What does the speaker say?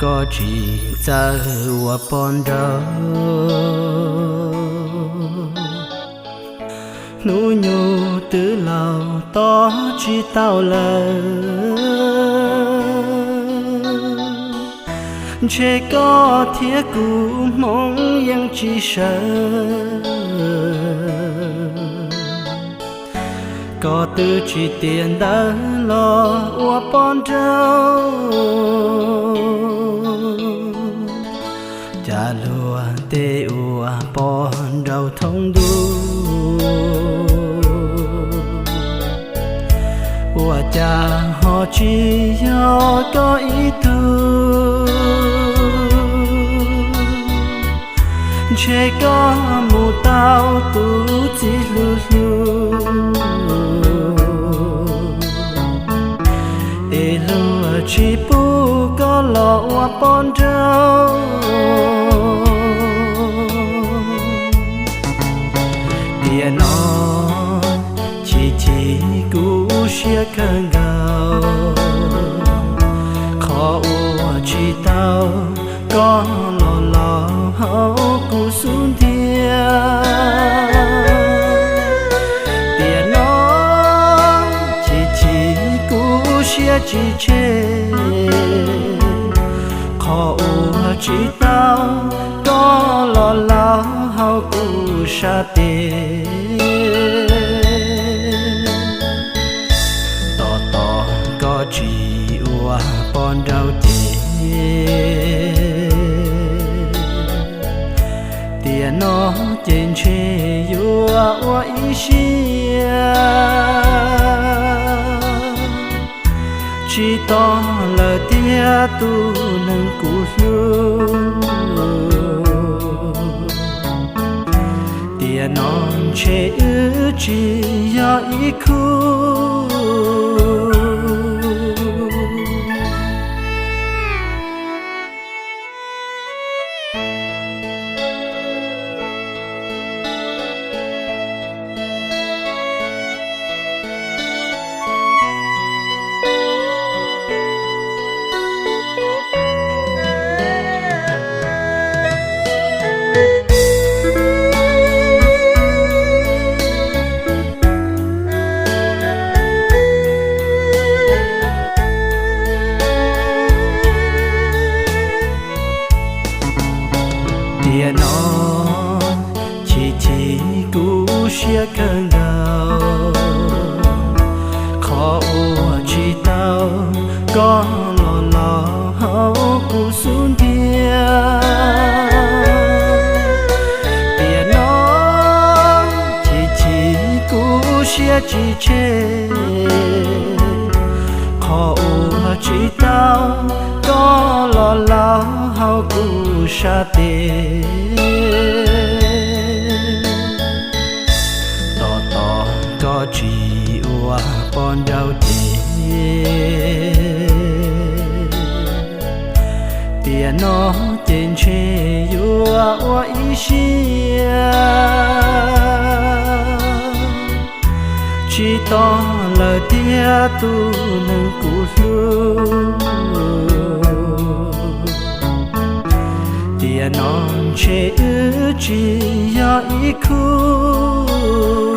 Koj tsis txawj ua poj nraug, hnub nyoog twb laus tos tsis tau lawm. Ntshe koj thiab kuv hmoov yeej tsis sawv, koj twb tsis tiav ntawv los ua poj nraug. Cas luag tej ua poj nraug thoob ntuj, ua cas ho tsis yog koj ib tug? Ntshe koj mus tau tus txiv hlub hlub, es luag tsis pub koj los ua poj nraug. Tiam no chim chim kuv siab kawg nkaus, qhov uas tsis tau koj los laus hauv kuv xub ntiag. Tiam no chim chim kuv siab tsis tseg, qhov uas tsis tau koj los laus hauv kuv sab tes. Tos tos koj tsis ua poj nraug ces, tiam no ces ntshe yuav ua ib siab tsis tos lawm tiag tus neeg kuv hlub. Tiam no ntshe wb tsis yog ib khub. Tiam no chim chim kuv siab kawg nkaus, qhov uas tsis tau koj los laus hauv kuv xub ntiag. Tiam no chim chim kuv siab tsis tseg, qhov uas tsis tau koj los laus hauv kuv sab tes. Tos tos koj tsis ua poj nraug ces, tiam no ces ntshe yuav ua ib siab tsis tos lawm tiag tus neeg kuv hlub. Tiam no ntshe wb tsis yog ib khub.